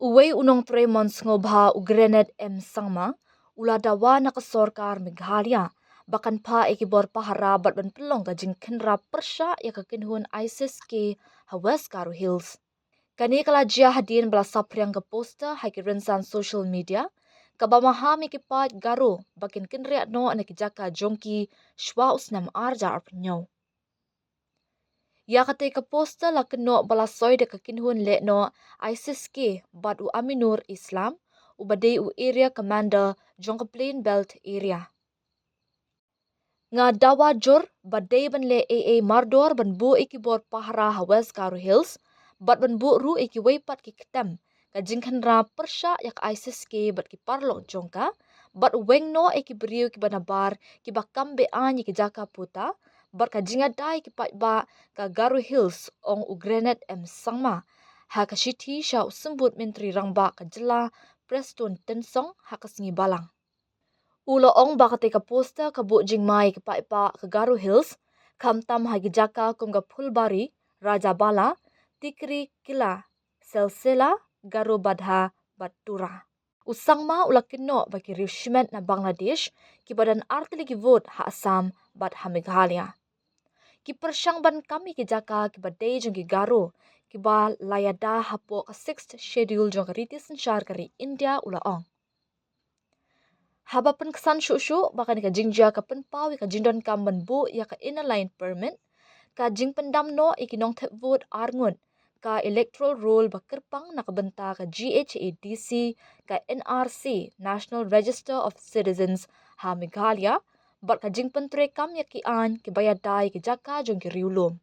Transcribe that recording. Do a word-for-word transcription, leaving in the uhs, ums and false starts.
Uwei u nongtrei mon sngewbha u Granate M Sangma u la dawa na ka sorkar Meghalaya ba kan phah ïa ki bor pahara bad ban pynlong ka jingkhynra pyrshah ïa ka kynhun ISIS-K ha West Garo Hills. Kane ka la jia hadien ba la saphriang ka poster ha ki rynsan social media kaba maham ïa ki paid Garo ba kin kynriah noh na ki jaka jong ki shwa u snem ar hajar arphew hynñiew. Ïa katei ka poster la kynnoh ba la soi da ka kynhun lehnoh ISIS-K bad u Aminur Islam uba dei u Area Commander jong ka Plain Belt Area. Nga dawa jur ba dei ban leh ei ei mardor ban buh ïa ki bor pahara ha West Garo Hills bad ban buh ruh ïa kiwei pat ki ktem ka jingkhynra pyrshah ïa ka ISIS-K bad ki paralok jong ka bad weng noh ïa ki briew kiba nabar kiba kam be-aiñ ïa ki jaka puta bad ka jingïada ïa ki paidbah ka Garo Hills, ong u Granate M Sangma ha ka shithi sha u Symbud Myntri Rangbah ka jylla Prestone Tynsong ha ka sngi Balang. U la ong ba katei ka poster ka buh jingma ïa ki paidbah ka Garo Hills khamtam ha ki jaka kum ka Phulbari, Rajabala, Tikri Killa, Silsila, Garo Badha bad Tura. U Sangma u la kynnoh ba ki riew shimet na Bangladesh kiba don ar tylli ki vote ha Assam bad ha Meghalaya ki pyrshang ban kam ïa ki jaka kiba dei jong ki Garo kiba la ïada hapoh ka Sixth Schedule jong ka riti synshar ka ri India, u la ong. Haba pynksan shuh shuh ba kane ka jingjia ka pynpaw ïa ka jingdonkam ban buh ïa ka Inner Line Permit, ka jingpyndam noh ïa ki nongthep vote arngut, ka Electoral Roll ba kyrpang na ka bynta ka GHADC, ka NRC, National Register of Citizens, ha Meghalaya bad ka jingpyntreikam ïa ki aiñ kiba ïada ïa ki jaka jong ki riewlum.